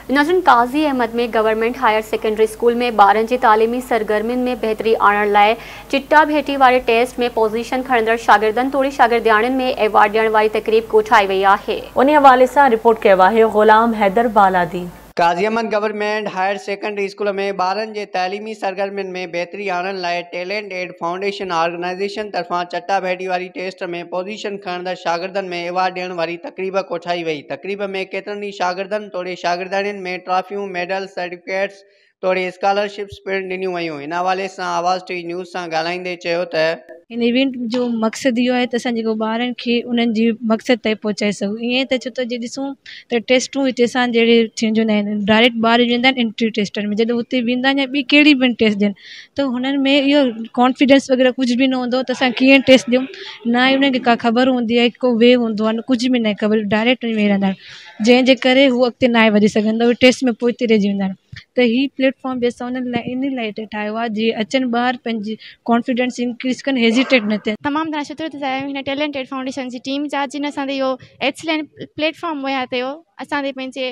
ناظرين Qazi Ahmed ۾ government higher secondary school ۾ ٻارن جي تعليمي سرگرمين ۾ بهتري آڻڻ لاء چٽا ڀيٽي واري ٽيسٽ ۾ پوزيشن کڻندڙ شاگردن توڙي شاگردياڻين ۾ ايوارڊ ڏيڻ واري تقريب ڪوٺائي وئي آهي. انهي حوالي سان رپورٽ ڪيو آهي Ghulam Haider Baladi. Qazi Ahmed government higher secondary school ۾ ٻارن جي تعليمي سرگرمين ۾ بهتري آڻڻ لاء ٽيلنٽ ايڊ فائونڊيشن آرگنائيزيشن طرفان چٽا ڀيٽي واري ٽيسٽ ۾ پوزيشن کڻندڙ شاگردن ۾ ايوارڊ ڏيڻ واري تقريب ڪوٺائي وئي. تقريب ۾ ڪيترن ئي شاگردن توڙي شاگردياڻين ۾ ٽرافيون، ميڊل، سرٽيفڪيٽس توڙي اسڪالرشپس پڻ ڏنيون ويون. ان حوالي سان آواز ٽي وي نيوز سان ڳالهائيندي چيو ته. هن ايونٽ جو مقصد اهو آهي ته اسان جيڪو ٻارن کي انهن جي مقصد تائين پهچائي سگهون ائين ته ڇو ته جي ڏسون ته ٽيسٽون هتي اسان جهڙي ٿينديون نه آهن ڊائريڪٽ ٻار ويندا آهن انٽري ٽيسٽن ۾ جڏهن اتي ويندا آهن يا ٻي ڪهڙي به ٽيسٽ ڏين ته هنن ۾ اهو ڪانفيڊنس وغيره ڪجهه به نه هوندو ته اسان ڪيئن ٽيسٽ ڏيون نه ئي انهن کي ڪا خبر هوندي آهي ڪو وي هوندو آهي ڪجهه به نه خبر ڊائريڪٽ وڃي ويهي رهندا آهن جنهن جي ڪري هو اڳتي نه آهي وڌي سگهندا اهي ٽيسٽ ۾ پوئتي رهجي ويندا آهن ته هي پليٽ فارم به اسان انهن لاء ان لاء ٺاهيو آهي جيئن اچن ٻار پنهنجي ڪانفيڊنس انڪريز ڪن هيزيٽيٽ نه ٿين. تمام گهڻا شڪر گذار آهيون هن ٽيلنٽيڊ فائونڊيشن جي ٽيم جا جن اسان تي اهو ايڪسلينٽ پليٽ فارم مهيا ڪيو اسان تي پنهنجي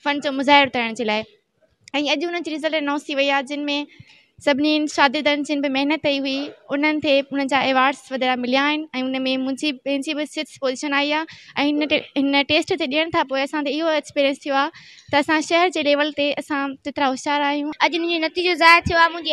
فن جو مظاهرو ڪرڻ جي لاء ۽ اڄ انهن جي رزلٽ انائونس ٿي وئي آهي جن ۾ سڀني شاگردن جن به محنت ڪئي هئي انهن کي انهن جا ايوارڊس وغيره مليا آهن ۽ ان ۾ منهنجي پنهنجي به سڪس پوزيشن آئي آهي ۽ هن ٽيسٽ تي ڏيڻ کان پوءِ اسان کي اهو ايڪسپيرينس ٿيو آهي ته اسان شهر جي ليول تي اسان ڪيترا هوشيار آهيون. اڄ منهنجو نتيجو ظاهر ٿيو آهي منهنجي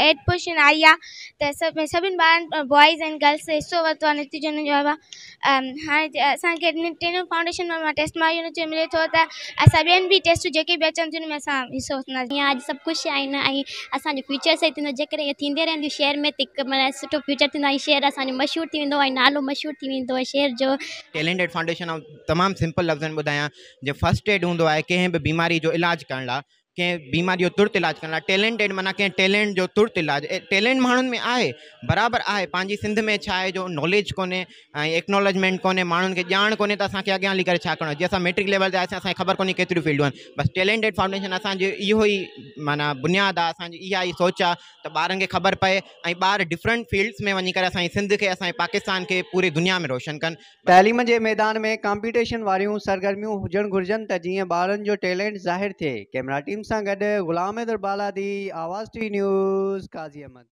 ايٽ پوزيشن آئي آهي ته سڀ سڀني ٻارن بوائز ۽ گرلس حصو ورتو آهي نتيجو انهن جو آيو آهي هاڻي اسان کي ٽيلنٽ فائونڊيشن مان ٽيسٽ مان اهو نتيجو ملي ٿو ته اسان ٻين به ٽيسٽون جيڪي به اچن ٿيون ان ۾ اسان حصو وٺنداسين. اڄ سڀ خوش آهن ۽ اسان جو فيوچر صحيح ٿيندو جيڪڏهن ائين ٿيندي رهنديون شهر ۾ ته هڪ معنيٰ سٺو فيوچر ٿيندو ۽ شهر اسان جو مشهور ٿي ويندو ۽ نالو مشهور ٿي ويندو شهر جو. ٽيلنٽ ايڊ فائونڊيشن آئون تمام سمپل لفظن ۾ ٻڌايان جيئن فرسٽ ايڊ هوندو آهي ڪنهن به بيماري جو علاج ڪرڻ لاء ڪنهن بيماري جو ترت علاج ڪرڻ لاء ٽيلنٽ ايڊ معنيٰ ڪنهن ٽيلنٽ جو ترت علاج ٽيلنٽ ماڻهن ۾ آهي برابر آهي پنهنجي سنڌ ۾ ڇا آهي جو ناليج ڪونهي ۽ ايڪناليجمينٽ ڪونهي ماڻهن کي ڄاڻ ڪونهي ته اسان کي اڳيان هلي ڪري ڇا ڪرڻو آهي جيئن اسان ميٽرڪ ليول تي آياسين اسان کي خبر ڪونهي ڪيتريون فيلڊون آهن بس ٽيلنٽ ايڊ فائونڊيشن اسانجو اهو ئي معنيٰ بنياد آهي اسانجي اها ئي سوچ آهي ته ٻارن کي خبر پئي ۽ ٻار ڊفرنٽ فيلڊس ۾ وڃي ڪري اسانجي سنڌ کي اسانجي پاڪستان کي پوري دنيا ۾ روشن ڪن. تعليم جي ميدان ۾ ڪامپيٽيشن واريون سرگرميون هجڻ گهرجن ته جيئن ٻارن جو ٽيلنٽ ظاهر ٿئي. ڪئميرا ٽيم سان گڏ Ghulam Haider Baladi, Awaz T V news, Qazi Ahmed.